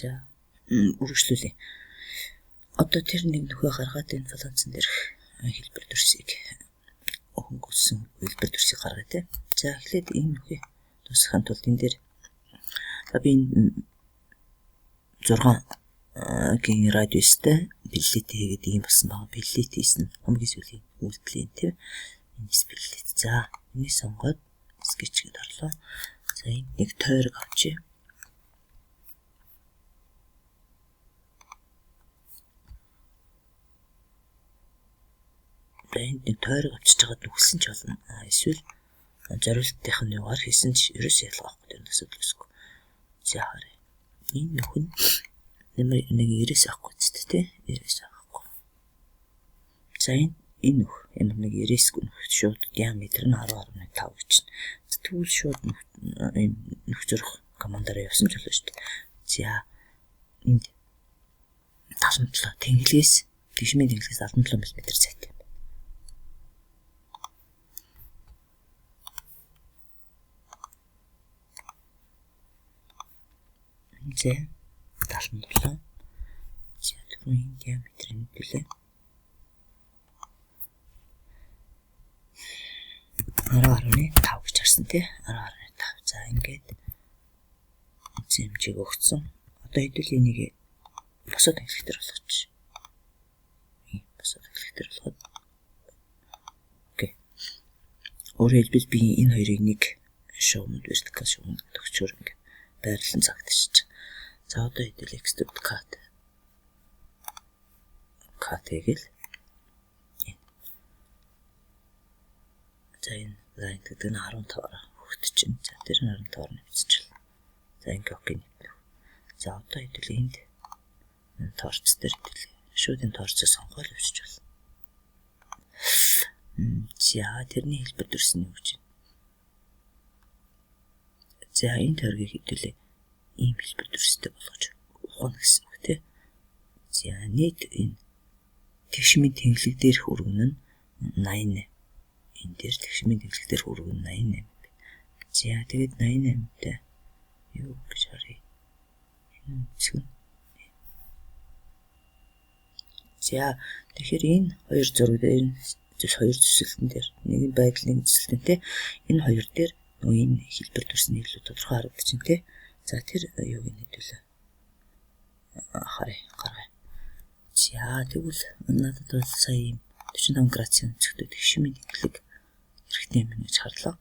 За үргэлжлүүлье. Одоо тэр нэг нөхөө гаргаад энэ фланцан дээрх хэлбэр дүрсийг хөнгөлсөн хэлбэр дүрсийг гаргая те. За эхлээд энэ нөхөө дуусгахын тулд энэ дээр би энэ 6-гийн радиустай биллет хийгээд ийм болсон байгаа. Биллет хийсэн хамгийн сүүлийн үйлдэлийн тийм энэ биллет. За энийг сонгоод скетч гэдээ орлоо. За энд нэг тойрог авчи. За энд нэг тойрог авчиж байгаад нүхэлсэн ч болно. Эсвэл зориултынх нь югаар хийсэн ч ерөөсөө ялгаа авахгүй тэр асуудал үүсэхгүй. За харъя. Энэ нөх нь нэг 90-ээс авахгүй ч тий 90-ээс авахгүй. За энэ нөх ямар нэг 90-ээс нөх шууд диаметр нь 10.5 гэж. Тэгвэл шууд ийм нөх зөрөх командаараа явсан ч болно шүү дээ. За энд 77 тэнглэгээс тэгшмийн тэнглэгээс 77 мм зайтай. За 77. За түрүүн диаметр нь төлөө 10.5 гэж харсан тий 10.5. За ингээд үндсэн хэмжээг өгсөн. Одоо хэдүүл энийг босоо тэнглэх дээр болгочих. Босоо тэнглэх дээр болгоод окей. Өөрөөр хэлбэл би энэ хоёрыг нэг шугамд vertical шугамд төгчөөр ингээд байрлан цагтчихж. За одоо хэдүүл extrude cut хийгээл. За энэ line гэдэг нь 15-аар хөгтөж чинь. За тэр нь 15-аар нэвччихлээ. За ингээ окей нэвтэх. За одоо хэдүүл энд торц дээр хэдүүл шууд энэ торцоо сонгоол явчих болно. За тэрний хэлбэр дүрс нь юу гэж байна? За энэ тойргийг хэдүүлээ ийм хэлбэр дүрстэй болгож ухна гэсэн үг тий. За нийт энэ тэгшмийн тэнглэг дээрх өргөн нь 88. Энэ дээр тэгшмийн тэнглэг дээрх өргөн нь 88. За тэгээд 88-тай юу гэж харъя. Энэ үнцг нь. За тэгэхээр энэ хоёр зураг дээр энэ хоёр зүсэлтэн дээр нэг нь байдал нэг зүсэлтэн тий. Энэ хоёр дээр нөгөө энэ хэлбэр дүрс нь илүү тодорхой харагдчихэв тий. За тэр юуг нь хэдүүлээ харъя гаргая. За тэгвэл надад бол сая ийм 45 градусын өнцөгтэй тэгшмийн тэнглэг хэрэгтэй юм гэж харлаа.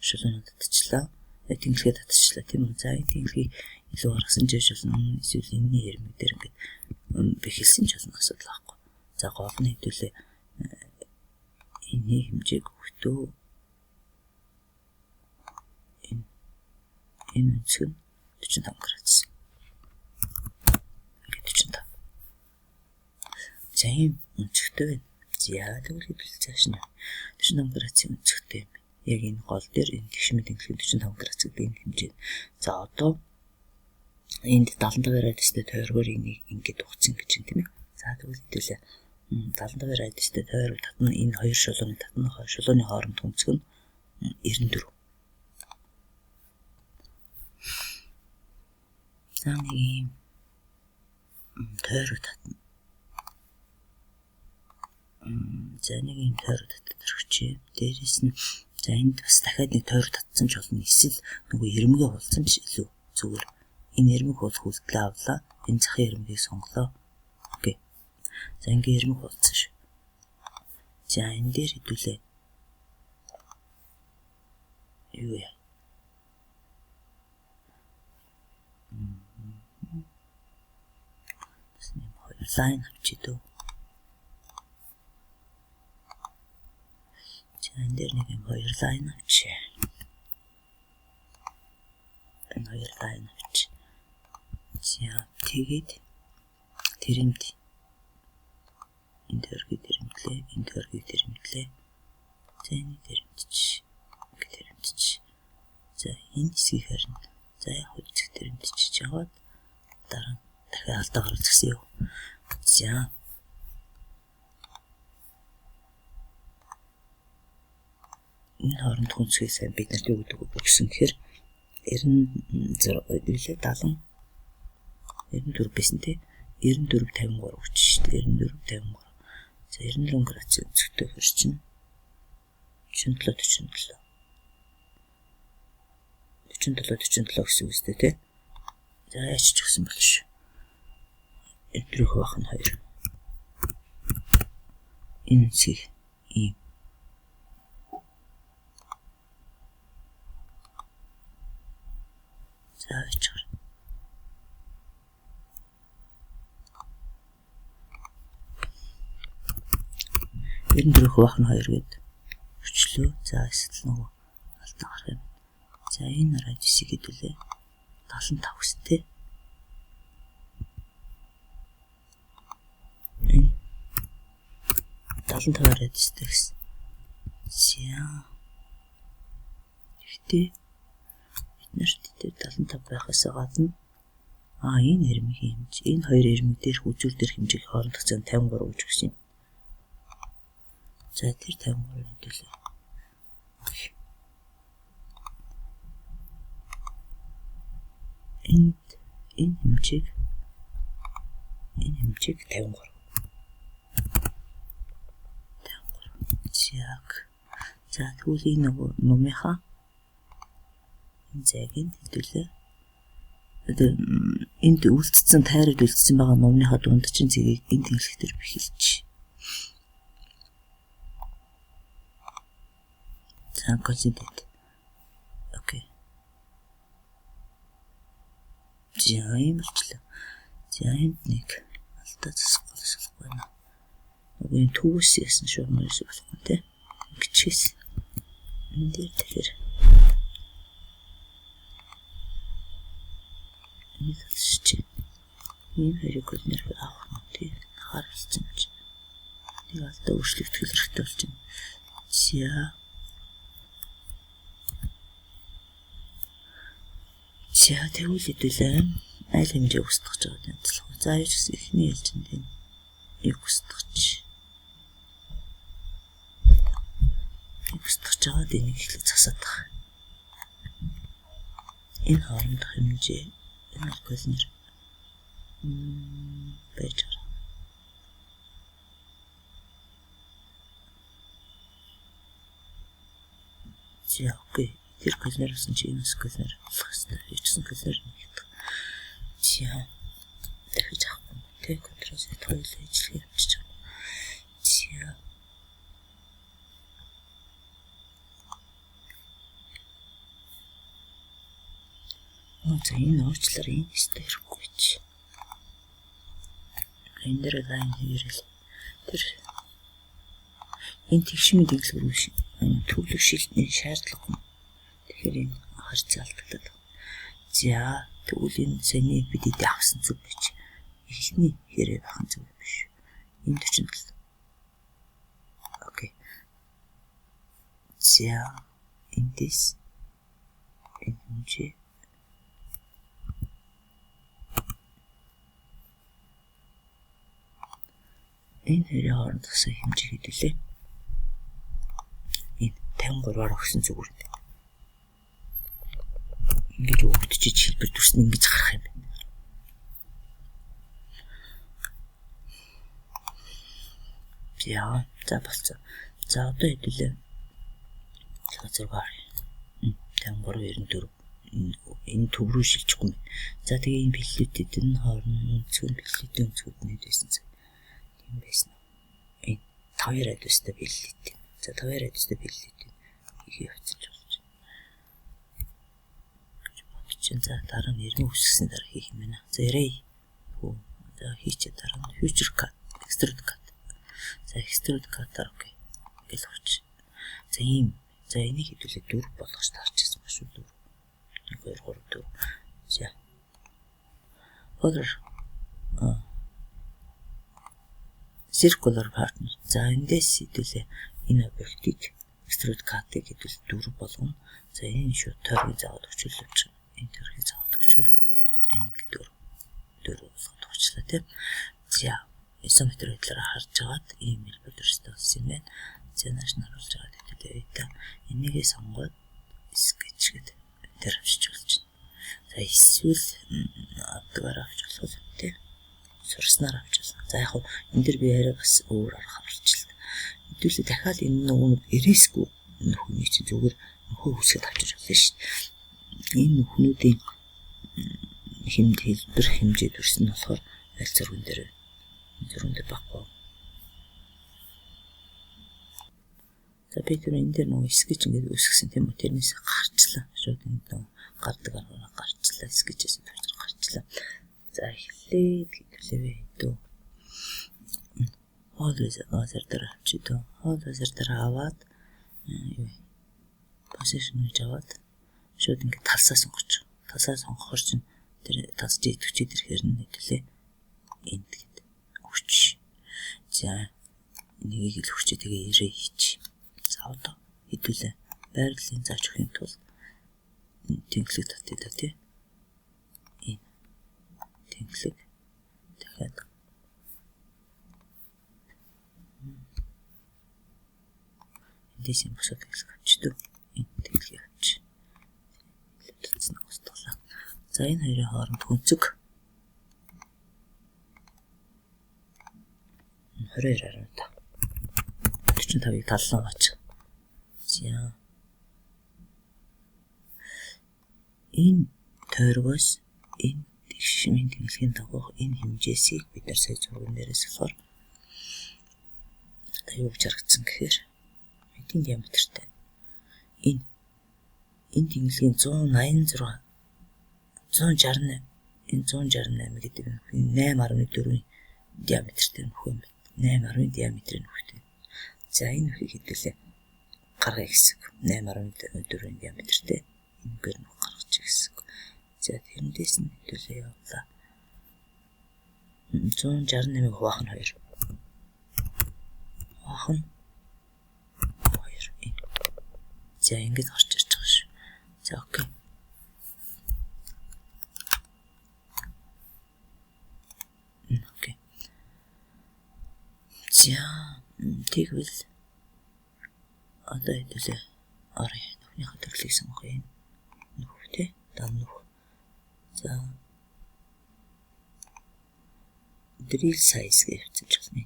Шулуунууд татчихлаа. Тэнглэгээ татчихлаа тийм үү. За энэ тэнглэгийг илүү гаргасан ч болно. Эсвэл энэний хэрмэг дээр ингээд бэхэлсэн ч болно асуудал байхгүй. За гол нь хэдүүлээ энэний хэмжээг өгтөө энэ өнцөг нь 45 градус. Ингээд 45. За ийм өнцөгтэй байна. За тэгвэл хэдүүл цааш нь 45 градусын өнцөгтэй юм. Яг энэ гол дээр энэ тэгшмийн тэнглэгийн 45 градус гэдэг энэ хэмжээ. За одоо энд 75 радиустай тойргоор энийг ингээд ухцсан гэж юм тийм ээ. За тэгвэл хэдүүлээ 75 радиустай тойрог татна энэ хоёр шулууны татна шулууны хооронд өнцөг нь 94. За нэг ийм тойрог татна. За нэг ийм тойрог татад өргөчээ. Дээрээс нь за энд бас дахиад нэг тойрог татсан ч болно. Эсвэл нөгөө ирмэгээ хулсан ч илүү зүгээр. Энэ ирмэг хулах үйлдэлээ авлаа. Энэ захын ирмэгийг сонголоо. Окей. За ингээ ирмэг хулсан шүү. За энэ дээр хэдүүлээ. Юу яа? Бас нэг хоёр лайн авчи дөө. За энэ дээр нэг юм хоёр лайн авчи. Энэ хоёр лайн авчи. За тэгээд тэрэмд энэ тойргийг тэрэмдлээ, энэ тойргийг тэрэмдлээ. За энэ тэрэмдч. Ингээ тэрэмдч. За энэ хэсгийг харин за яг хэсэг тэрэмдчиж яваад дараа нь дахиад алдаа гаргаж гисэн юу. За энэ хооронд хүнсгээ сайн бид нарт юу гэдэг өгсөн гэхээр 96 үлээ 70 94 байсан тий. 94 53 өгч шүү дээ. 94 53. За 94 градусын өнцөгтэй хөр чинь 47 47. 47 47 гэсэн үг үстэй тий. За яаж ч өгсөн болно шүү. 94 хуваах нь 2. Энэ үнцгийг ийм за яачих. 94 хуваах нь 2 гээд өчлөө. За эсвэл нөгөө алдаа гарах юм. За энэ радиусыг хэдүүлээ 75 гэсэн тий. Энэ 75 радиустай гэсэн. За. Гэхдээ бид нарт тэр 75 байхаас гадна энэ ирмэгийн хэмжээ, энэ хоёр ирмэг дээрх үзүүр дээрх хэмжээг хоорондох зам 53 гэж өгсөн юм. За тэр 53 хэдүүлээ. Энд энэ хэмжээг 53. 53. За тэгвэл энэ нөгөө нумынхаа энэ зайг нь хэдүүлээ. Одоо энд үлдсэн тайраад үлдсэн байгаа нумныхаа дунд чинь зэгийг энэ тэнхлэг дээр бэхэлж. За консидерт. Окей. За ийм болчлаа. За энд нэг алдаа засахгүй болохгүй байна. Нөгөө энэ төвөөс яасан шүү юм болохгүй те. Ингэчээс. Энэ дээр тэгэхээр энэ засч. Энэ хоёрыг коднер авах нь тий. Хаар болсон юм чи. Нэг алдаа өөрчлөгдөх хэрэгтэй болчихно. За. За тэгвэл хэдүүлээ аль хэмжээ устгах гэж байгаа юм. За яаж гэсэн эхний ээлжинд энэ яг устгах. Яг устгах жагаад энийг эхлээд засаад байгаа. Энэ хоорондох хэмжээ энэ колнер байж байгаа. За окей. Тэр колнер болсон чи энэ колнер болох хэрэгтэй. Ичсэн колнер нэгдэг. За дахиж авахгүй юм те. Ctrl Z хоёулаа ажиллах явчихж байгаа. За за энэ уучлаар энэ өстэй хэрэггүй чи. Энэ дээр лайн хийрэл. Тэр энэ тэгшмийн дэглэмэр биш. Энэ төвлөх шилтний шаардлагагүй. Тэгэхээр энэ харьцаа алдагдаад байна. За тэгвэл энэ саяны бид эдээ авсан зүг байж. Эхний хэрэг байх нь зүг биш. Энэ 47. Окей. За эндээс энэ хэмжээ энэ хоёрын хооронд гэсэн хэмжээ хэдүүлээ. Энэ 53-аар өгсөн зүгээр. Ингэж өгөгдөж хэлбэр дүрс нь ингэж гарах юм байна. За, за болцоо. За одоо хэдүүлээ. Зураг харъя. 53 94 энэ төв рүү шилжихгүй юм. За тэгээ энэ бэллүүтэд энэ хооронд өнцгөн бэллүүтийн өнцгүүд нь хэд байсан зэ. Тийм байсан. Энэ 5 радиустай бэллүүт. За 5 радиустай бэллүүт их явцсан ч болж байна. Гэж бодож чинь. За дараа нь ирмэг үсгэсний дараа хийх юм байна. За array. Хөө. За хийчээ дараа нь future cut, extrude cut. За extrude cut-аар окей. Ингээл авч. За ийм. За энийг хэдүүлээ 4 болгож таарчихсан ба шүү 4. 1 2 3 4. За. Polar circular partner. За эндээс хэдүүлээ энэ объектыг extrude cut-ыг хэдүүл 4 болгоно. За энэ шууд тойргийг заагаад өгчүүл явчих. Энэ тойргийг заагаад өгчүүр энэ ингэ 4 4 болгоод өгчлээ тийм. За изометр байдлаар харж агаад ийм хэлбэр дүрстэй болсон юм байна. За нааш нь харуулж байгаа хэдүүлээ та энийгээ сонгоод sketch гэдэг тэр авчиж болж байна. За эсвэл авдгаараа авч болох юм тий. Сурснаар авч болно. За яг хуу энэ дэр би арай бас өөр арга авчихлаа. Хэдүүлээ дахиад энэ нөгөө эрээсгүй нөхөний чинь зүгээр нөхөө үсгээд авчиж болно шүү дээ. Энэ нөхнүүдийн хэмд хэлбэр хэмжээ дүрс нь болохоор аль зурган дээр байхгүй. За би тэр энэ дээр нөгөө скетч ингээд үүсгэсэн тийм үү, тэрнээс гарчлаа. Шууд энд нөгөө гардаг аргаар гарчлаа. Скетчээс төвчөр гарчлаа. За эхлээд хэдүүлээ дөө. Хоол wizard дээр авчи дөө. Хоол wizard дээр аваад юу position гэж аваад шууд ингээд талсаа сонгоч. Талсаа сонгохоор чинь тэр тас идэвчээд ирэхээр нь хэдүүлээ энд гэд өгч. За нэгийг л өгчээ тэгээ ирээ хийч. За одоо хэдүүлээ байрлалын зааж өгөхийн тулд тэнхлэг татъя да тий. Энэ тэнхлэг дахиад эндээс юм бусад тэнхлэг авчдаг. Энэ тэнхлэгийг авч. Татсан устгалаа. За энэ хоёрын хооронд өнцөг 22.5 45-ыг таллаа бач. За энэ тойргоос энэ тэгшмийн тэнхлэгийн дагуух энэ хэмжээсийг бид нар сая зурган дээрээс болохоор одоо юу гэж харагдсан гэхээр эдийн диаметртэй энэ тэнхлэгийн 186 168 энэ 168 гэдэг нь 8.4 диаметртэй нөхөө юм байна. 8.1 диаметрийн нөхтэй. За энэ нөхийг хэдүүлээ гаргая гэсэн. 8.4 диаметртэй энэгээр нөх гаргаж гэсэн. За тэрнээс нь хэдүүлээ явлаа. 168-ыг хуваах нь 2. Хуваах нь 2. Энэ. За ингэж гарч ирж байгаа шүү. За окей. Окей. За тэгвэл одоо хэдүүлээ орё. Нөхнийхээ төрлийг сонгоё. Нөх тий. Дан нөх. За drill size гэж хэвчиж болно.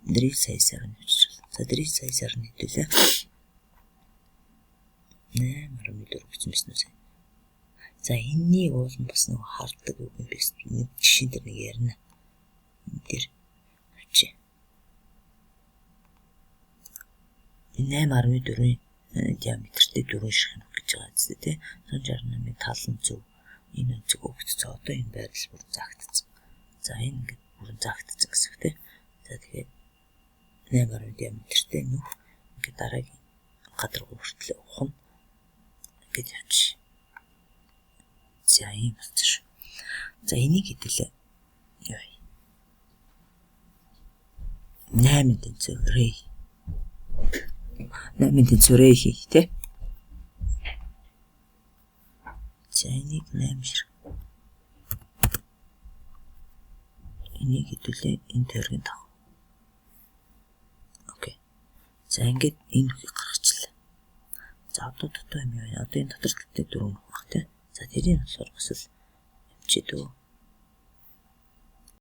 Drill size-аар нь хэвчиж болно. За drill size-аар нь хэдүүлээ 8.4 гэсэн байсан үү? За энэнийг уул нь бас нэг хардаг үг юм биш. Нэг жишээн дээр нэг ярина. Энэ дээр авчи. 8.4-ийн диаметртэй 4 ширхэг нөх гэж байгаа зү тий. 168-ийн тал нь зөв. Энэ өнцөг өгөгдсөн. Одоо энэ байрлал бүр заагдсан. За энэ ингээд бүрэн заагдсан гэсэн үг тий. За тэгэхээр 8.1 диаметртэй нөх ингээд дараагийн гадар хүртэл ухна ингээд явчих. За ийм болсон шүү. За энийг хэдүүлээ. Юу. 8 тэнцүү рэй. 8 тэнцүү рэй хий тий. За энийг 8 ширхэг. Энийг хэдүүлээ энэ тойргийн дагуу. Окей. За ингээд энэ нөхийг гаргачлаа. За одоо дутуу юм юу? Одоо энэ дотор талтай дөрөв нөх баг тий. За тэрийг болохоор бас л явчих дөө.